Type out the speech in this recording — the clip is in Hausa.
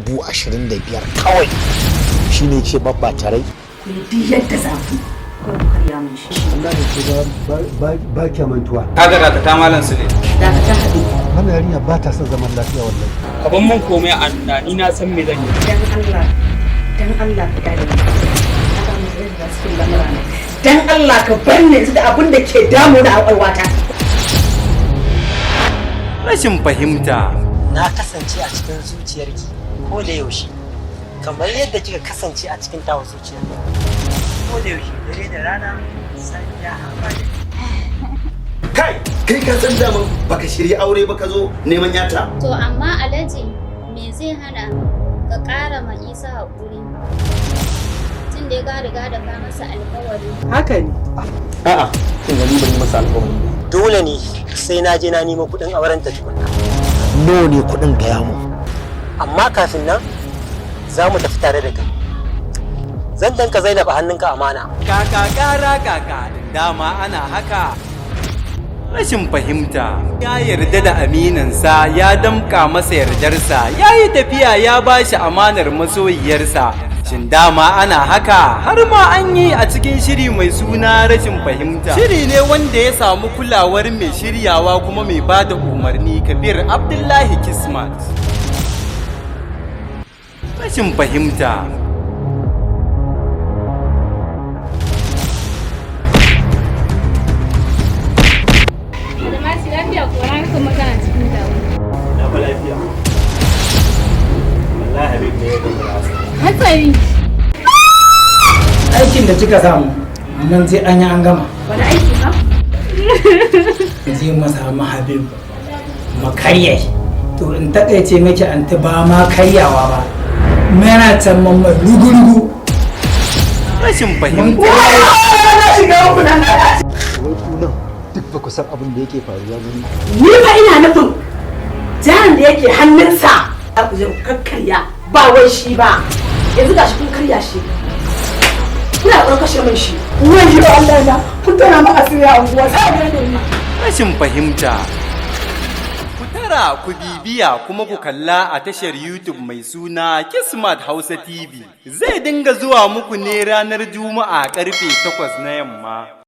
25,000 kawai shine ke babbata rai. Ku yi duk yadda za ku ko ku karya min shi. Allah ne ke ba kya mantuwa. Kaga, dakata, Malam Sule. Dakata, haɗu. Wannan yarinya ba ta son zaman lafiya wallahi. Ka ban mun komai a nuna, ni na san me zan yi. Dan Allah, dan Allah ka gane ni. Haka mu zai da cikin lamurana. Dan Allah ka bar ni da abin da ke damu da a. Rashin fahimta. Na kasance a cikin zuciyarki ko da yaushe, kamar yadda kika kasance a cikin tawa zuciyar ko da yaushe, dare da rana, safiya har ma da Kai, kai ka san daman baka shirya aure ba, ka zo neman yata. To amma Alhaji, me zai hana ka ƙara ma Isa haƙuri? Tun da ya riga da ka masa alƙawari. Haka ne. A'a, kin gani, ban yi masa alƙawari ba. Dole ne sai na je na nemo kuɗin auren ta tukunna. Nawa ne kuɗin? Gaya mu. Amma kafin nan za mu tafi tare da kai, zan danka Zainab a hannunka amana. Kaka kara kaka, dama ana haka. Rashin fahimta. Ya yarda da aminansa, ya damƙa masa yardarsa, ya yi tafiya ya ba shi amanar masoyiyarsa. Shin dama ana haka? Har ma an yi a cikin shiri mai suna Rashin Fahimta. Shiri ne wanda ya samu kulawar mai shiryawa kuma mai ba da umarni, Kabir Abdullahi Kismat. Rashin Fahimta. Almasi, lafiya ko na kuma kana cikin damuwa? Na fa lafiya. Wallahi Habib ne ya gama da Hatsari. Aikin da kika samu nan sai an yi an gama. Wani aiki ba? Je mu samu Habib mu karya shi. To, in takaice miki, anti, ba ma karyawa ba. Muna can mun mai rugu-rugu. Rashin Fahimta. Na shiga uku na. Wai ku nan duk ba ku san abin da yake faruwa ba ne? Ni fa ina nufin jarin da yake hannunsa za ku je ku kakkarya, ba wai shi ba. Yanzu gashi kun karya shi. Kuna ƙoƙarin kashe min shi. Wayyo Allah na, kun tona min asiri a unguwa sai a gane ni. Rashin Fahimta. Ku tara, ku bibiya kuma ku kalla a tashar YouTube mai suna Kismat Hausa TV. Zai dinga zuwa muku ne ranar Juma'a karfe 8 na yamma.